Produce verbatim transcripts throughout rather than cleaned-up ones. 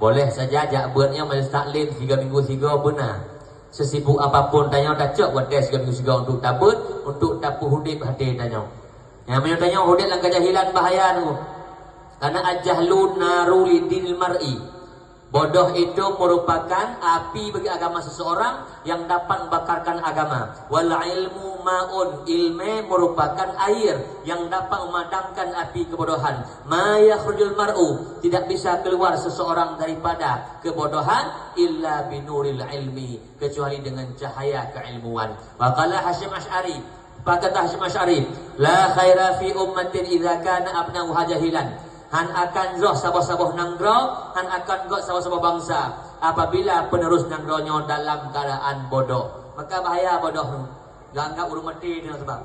Boleh saja jak beuet nyoe majelis taklim sigoe minggu sigoe beuna. Sesibuk apapun tanyoe tacok watèe sigoe minggu sigoe untuk tabeuet, untuk tapeuudép até tanyoe. Nyang meunyoe tanyoe udép lam kejahilan bahaya tu. Karena al-jahlu naru li dinil mar'i. Bodoh itu merupakan api bagi agama seseorang yang dapat membakarkan agama. Wal ilmu ma'un, ilmu merupakan air yang dapat memadamkan api kebodohan. Ma yakhrujul mar'u, tidak bisa keluar seseorang daripada kebodohan, illa binuril ilmi, kecuali dengan cahaya keilmuan. Wa qala Hasyim Asy'ari, Pakata Hasyim Asy'ari, "La khaira fi ummatin idza kana abna'uha jahilan." Han akan jroh saboh-saboh nanggroe, han akan göt saboh-saboh bansa apabila penerus nanggroe nyoe dalam keadaan bodoh. Maka bahaya bodoh nyoe. Geuanggap ureueng maté nyoe sabab.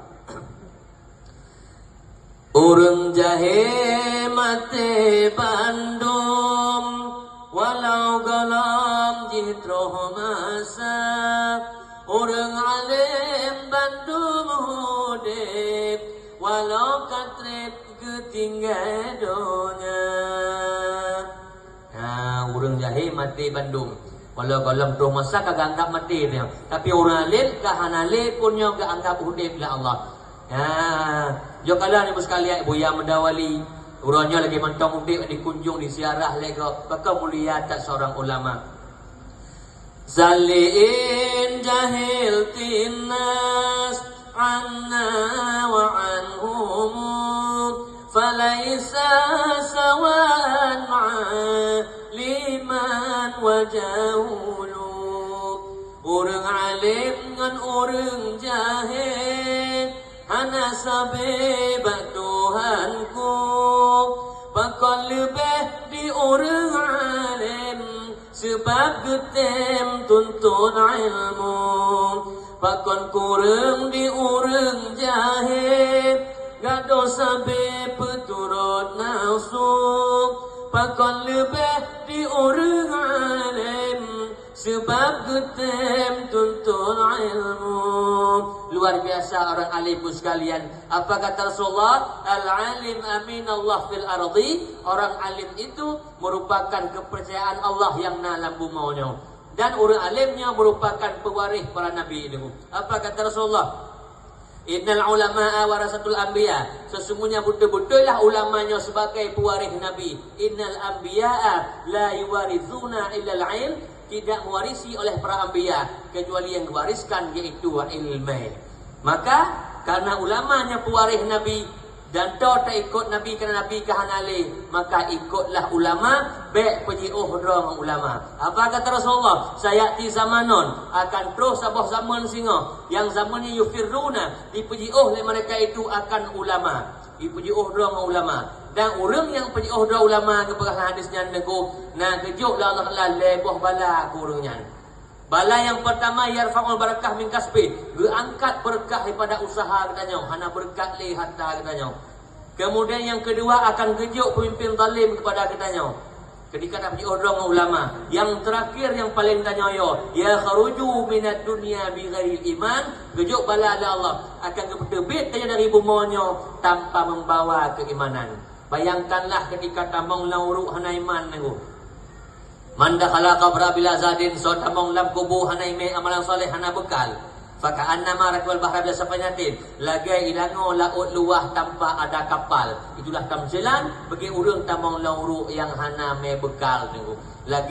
Ureueng jahé maté bandum, walau gohlom jih troh masa. Ureueng além bandum udép, walau ka trép geutinggai donya. Ha, ureueng jahé maté bandum. Walau gohlom troh masa ka geuanggap maté nyan. Tapi ureueng além ka hana lé pun nyoe geuanggap udép lé Allah. Ha, nyoe kala ni sekalian Buya Meudawali. Uroe nyoe lagèe mantong udép dikunjung, disiarah lé gob. Pakon mulia that seorang ulama. Zalin jahil tinnas anna wa anhum, falaisa sawaan aliman wa jahulu. Ureueng além ngon ureueng jahé hana sabe bak Tuhanku. Pakon leubeh di ureueng além, seubab geutem tuntut ilmu. Pakon kureueng di ureueng jahé, gadôh sabe peuturot nafsu. Pakon leubeh di ureueng além, seubab geutem tuntut ilmu. Luar biasa orang alim, Bu, sekalian. Apa kata Rasulullah? "Al-alim aminallah fil ardi." Orang alim itu merupakan kepercayaan Allah nyang na lam bumoe nyoe. Dan ureueng alim nyoe merupakan pewaris para nabi itu. Apa kata Rasulullah? "Innal ulama'a warasatul anbiya." Sesungguhnya beutôi-beutôi lah ulama nyoe sebagai pewaris nabi. "Innal anbiya'a la yuwaritsuna illal ilm." Tidak mewarisi oleh para anbiya kecuali yang diwariskan yaitu ilmu. Maka karena ulama nyoe pewaris nabi, dan toh taikot nabi karena nabi ka hana lé, maka ikotlah ulama, bèk peujiôh droe ngon ulama. Apa kata Rasulullah? "Sayati zamanun," akan troh saboh zaman singoh, yang zaman nyoe yufirruna, dipeujiôh lé mereka itu akan ulama. Ipeujiôh droe ngon ulama. Dan ureueng nyang peujiôh droe ulama geupeugah lam hadis nyan teungku, na geujok lé Allah Taala lhèe boh bala keu ureueng nyan. Bala nyang peurtama, yarfa'ul barakah min kasbi, geuangkat beureukat daripada usaha geutanyoe, hana beureukat lé hareuta geutanyoe. Kemudian nyang keudua, akan geujok peumimpén zalim keupada geutanyoe. Keudika tapeujiôh droe ngon ulama. Nyang teurakhir nyang paleng tanyoe yo, yakhruju minad dunya bighairil iman, geujok bala lé Allah, akan geupeuteubiet tanyoe dari bumoe nyoe tanpa membawa keimanan. Bayangkanlah keudika tamong lam uruek hana iman nanggu. Man dakhala qabra bila zadin, soe tamong lam kubu hana imè amalan saleh, hana beukal. Faka'annama rakibal bahra bila safinatin, lagèe ilangoe laôt luwah tanpa ada kapal. Itulah tamsilan bagi ureueng tamong lam uruek nyang hana mè beukal nanggu. Lagèe